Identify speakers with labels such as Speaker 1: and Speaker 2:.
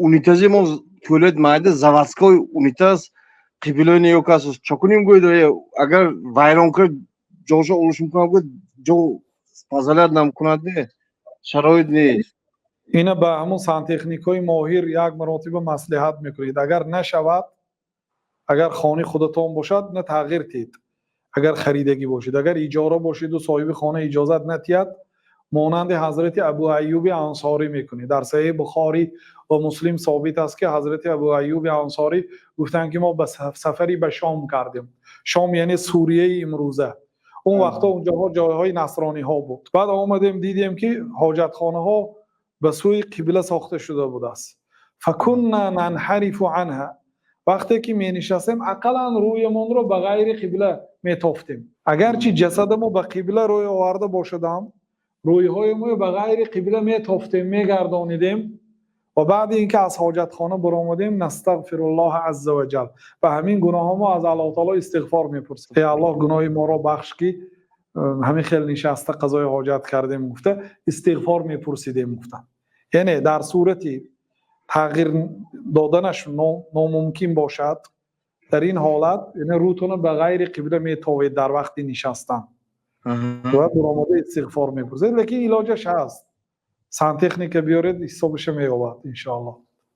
Speaker 1: Унитази мо, туалет майда, заводской унитаз, қиблаи нигоҳ кас. Чо кунем, гӯед, агар вайрон кард, ҷоша олуш мекунам, гӯед, ҷо позволять намкунад, шароит нест.
Speaker 2: Ина ба ҳамун сантехникҳои моҳир як маротиба маслиҳат мекунед. Агар нашавад, агар хонаи худатон бошад, на, тағйир тиҳед. Агар харидагӣ бошед, агар иҷора бошеду соҳиби хона иҷозат натиҳад, монанди ҳазрати Абу Аюби Ансорӣ мекунед. Дар Саҳеҳи Бухорӣ ва Муслим собит аст, ки ҳазрати Абу Аюби Ансорӣ гуфтанд, ки мо ба сафари ба Шом кардем. Шом яъне Сурияи имрӯза. Он вақтҳо унҷоҳо ҷойҳои насрониҳо буд. Баъд омадем, дидем, ки ҳоҷатхонаҳо ба сӯи қибла сохта шуда будааст. فكنا ننحرف عنها. Вақте ки менишастем, ақаллан рӯямонро ба ғайри қибла метофтем. Агарчи ҷасадамо ба қибла рӯй оварда бошадам, рӯйҳои мо ба ғайри қибла метофтем, мегардонидем. Ва баъди ин ки аз ҳоҷатхона баромадем, نستغفر الله عز وجل, ба ҳамин гуноҳҳо мо аз Аллоҳ таоло истиғфор мепурсем. Э Аллоҳ, гуноҳи моро бахш, ки ҳамин хел нишаста қазои ҳоҷат кардем, гуфта истиғфор мепурсидем, гуфтам. Яъне дар сурати тағйир доданаш номумкин бошад, дар ин ҳолат яъне рӯтона ба ғайри қибла метовед дар вақти нишастан ва баромада истиғфор мепурсед. Лекин илоҷаш ҳаст, сантехника биёред, ҳисобаша меёбад, иншоаллоҳ.